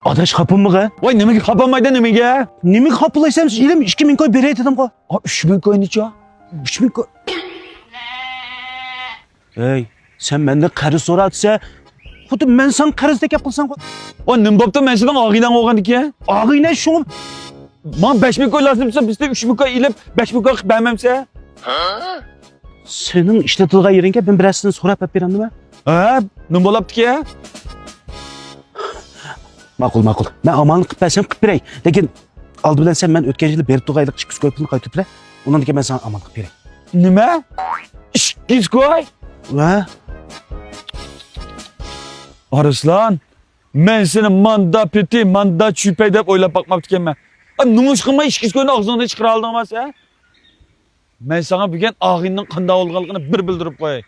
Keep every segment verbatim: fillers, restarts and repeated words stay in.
ئاداش، خاپىمىغا؟ ۋاي، نېمىگە خاپالمايدۇ، نېمىگە؟ نېمىگە خاپىلايسەن؟ ئىلىم ئىككى مىڭ كوي بېرەي دېدىمغۇ. ئا، ئۈچ مىڭ كوي نېچە؟ ئۈچ مىڭ كوي. ھەي، سەن مەندىن قەرز سوراۋاتىسەن، خۇددى مەن ساڭا قەرزدەك گەپ قىلساڭغۇ. ئا، نېمە بوپتۇ، مەن سېنىڭ ئاغىنەڭ بولغاندىكىن؟ ئاغىنە شۇڭا. ماڭا بەش مىڭ كوي لازىم دېسە، بىزدىن ئۈچ مىڭ كوي ئېلىپ، بەش مىڭ كوي قىلىپ بەرمەمسەن؟ سېنىڭ ئىشلىتىدىغان يېرىڭگە مەن بىرەرسىنى سوراپ ئەپ بېرەمدىمەن؟ ھە؟ نېمە بولاپتىكەن؟ ماقۇل، ماقۇل. مەن ئامانلىق قىلىپ بەرسەم قىلىپ بېرەي. لېكىن ئالدى بىلەن سەن مەن ئۆتكەن يىلى بېرىپ تۇرغان ئىككى يۈز كوي پۇلنى قايتۇرۇپ بېرە. ئۇنىڭدىن كېيىن مەن ساڭا ئامانلىق بېرەي. نېمە؟ ئىككى يۈز كوي؟ ۋە؟ ئارسلان، مەن سېنى ماندا پېتى، ماندا چۈپەي دەپ ئويلاپ باقماپتىكەنمەن. ئا، نېمىشقىمۇ ئىككى يۈز كوينى ئاغزىڭدىن چىقىرالىدىڭما سەن؟ مەن ساڭا بۈگۈن ئاغىنىنىڭ قانداق بولغانلىقىنى بىر بىلدۈرۈپ قوياي.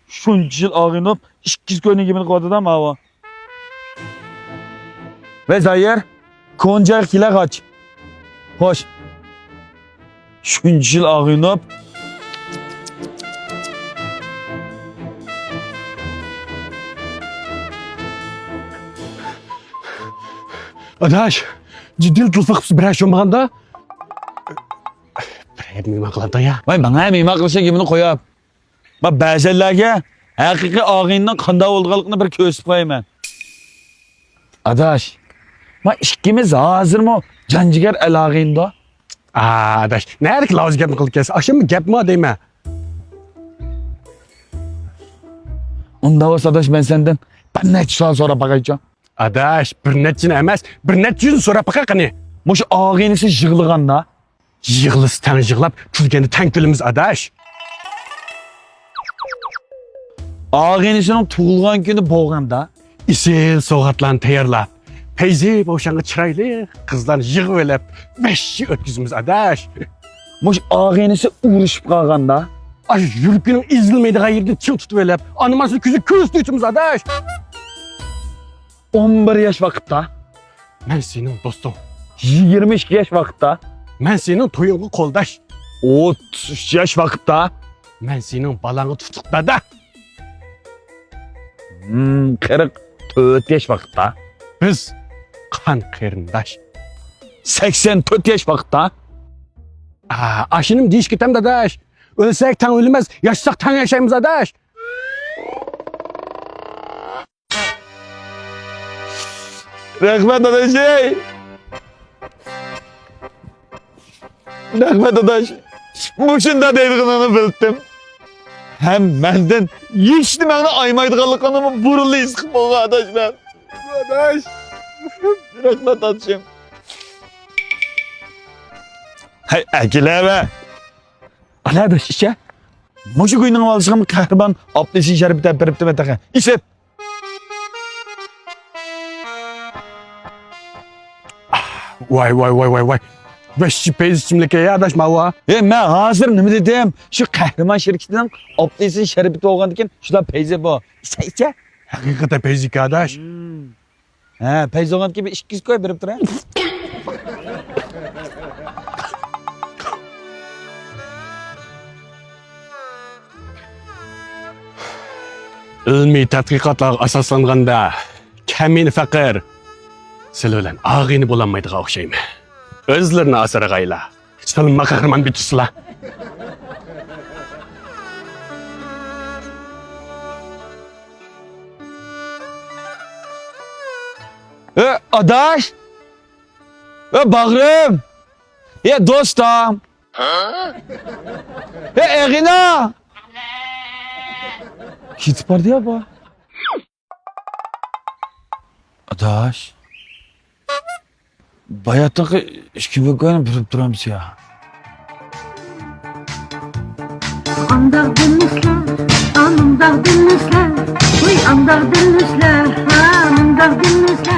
شۇنچە يىل ئاغىنى بولۇپ، ئىككى يۈز كوينىڭ گېپىنى قىلىۋاتىدۇ ماۋۇ. ۋەي زايىر، كونا جايغا كېلە قاچ. خوش. شۇنچە يىل ئاغىنى بولۇپ. ئاداش، جىددىي تېلېفون قىپسىز، بىرەر ئىش بولمىغاندا؟ بىر مېھمان قىلامدا يا؟ ۋاي، ماڭا مېھمان قىلىشنىڭ گېپىنى قويۇپ. ما بەزەنلەرگە ھەقىقىي ئاغىنىنىڭ قانداق بولىدىغانلىقىنى بىر كۆرسىتىپ قوياي مەن. ئاداش، ما ئىككىمىز ھازىرمۇ جان جىگەر ئەل ئاغىنىدۇ. ئا، ئاداش، نەدىكى لاۋزا گەپنى قىلىپ كەلسە، ئاشۇمۇ گەپمۇ دەيمەن. ئۇنداق بولسا ئاداش، مەن سەندىن بىر نەچچە سوئال سوراپ باقايچۇ. ئاداش، بىر نەچچىنى ئەمەس، بىر نەچچە يۈزنى سوراپ باقاي قېنى. مۇشۇ ئاغىنىسى يىغلىغاندا، يىغلىسا تەڭ يىغلاپ، كۈلگەندە تەڭ كۈلىمىز ئاداش. ئاغىنىسىنىڭ تۇغۇلغان كۈنى بولغاندا، ئېسىل سوۋغاتلارنى تەييارلاپ، پەيزى بوۋشاڭغا چىرايلىق قىزلارنى يىغىۋېلىپ، ۋەھشىي ئۆتكۈزىمىز ئاداش. مۇشۇ ئاغىنىسى ئۇرۇشۇپ قالغاندا، ئاشۇ يۈرىكىنىڭ ئېزىلمەيدىغان يېرىدىن چىڭ تۇتۇۋېلىپ، ئانىمانسىز كۆزى كۆز تۇيۇتىمىز ئاداش. ئون بىر ياش ۋاقىتتا. مەن سېنىڭ دوستۇڭ. يىگىرمە ئىككى ياش ۋاقىتتا. مەن سېنىڭ تويۇڭغا قولداش. ئوتتۇز ئۈچ ياش ۋاقىتتا. مەن سېنىڭ بالاڭغا تۇتۇق دادا. ھىم، قىرىق تۆت ياش ۋاقىتتا. بىز قان قېرىنداش. سەكسەن تۆت ياش ۋاقىتتا. ئا، ئاشۇنىمۇ دېيىشكە كېتەم داداش. ئۆلسەك تەڭ ئۆلىمىز، ياشىساق تەڭ ياشايمىز ئاداش. رەھمەت، ئاداش، ئەي. رەھمەت، ئاداش. مۇشۇنداق دەيدىغىنىڭنى بىلدىم. ھەم مەندىن ھېچنېمەڭنى ئايىمايدىغانلىقىڭنىمۇ بۇرۇنلا ھېس قىلىپ بولغان، ئاداش، مەن. ئاداش. رەھمەت، ئادىشىم. ھەي، ئەكېلەۋە. ئانا، ئاداش، ئىچە. مۇشۇ گۇينىڭ ئالدىغىمۇ قەھرىمان ئاپېلسىن شەربىتى ئەپ بېرىپتىمەن تېخى. ئىچىپ. ۋاي، ۋاي، ۋاي، ۋاي، ۋاي. ۋەھشىي پەيزى ئىچىملىكى يا، ئاداش، ماۋۇ. ئەي، مەن ھازىر نېمە دېدىم؟ شۇ قەھرىمان شىركىتىنىڭ ئاپېلسىن شەربىتى بولغاندىكىن شۇنداق پەيزى بۇ. ئىچە، ئىچە. ھەقىقەتەن پەيزىكەن، ئاداش. ھە، پەيزى بولغاندىكىن بىر ئىككى يۈز كوي بېرىپ تۇرە. ئىلمىي تەتقىقاتلارغا ئاساسلانغاندا، كەمىنە پەقىر سىلى بىلەن ئاغىنە بولالمايدىغان ئوخشايمەن. ئۆزلىرىنى ئاسرىغايلا، سىلىمۇ قەھرىمان بىتىسىلا. ئە، ئاداش! ئە، باغرىم! ئە، دوستام! ئە، ئېغىنا! كېتىپ باردى يا بۇ. ئاداش. باياتىقى ئىككى بۇكاينى بېرىپ تۇرامسىز يا؟ ئانداق دېمىسىلە، ئا، مۇنداق دېمىسىلە. ۋۇي، ئانداق دېمىسىلە، ھا، مۇنداق دېمىسىلە.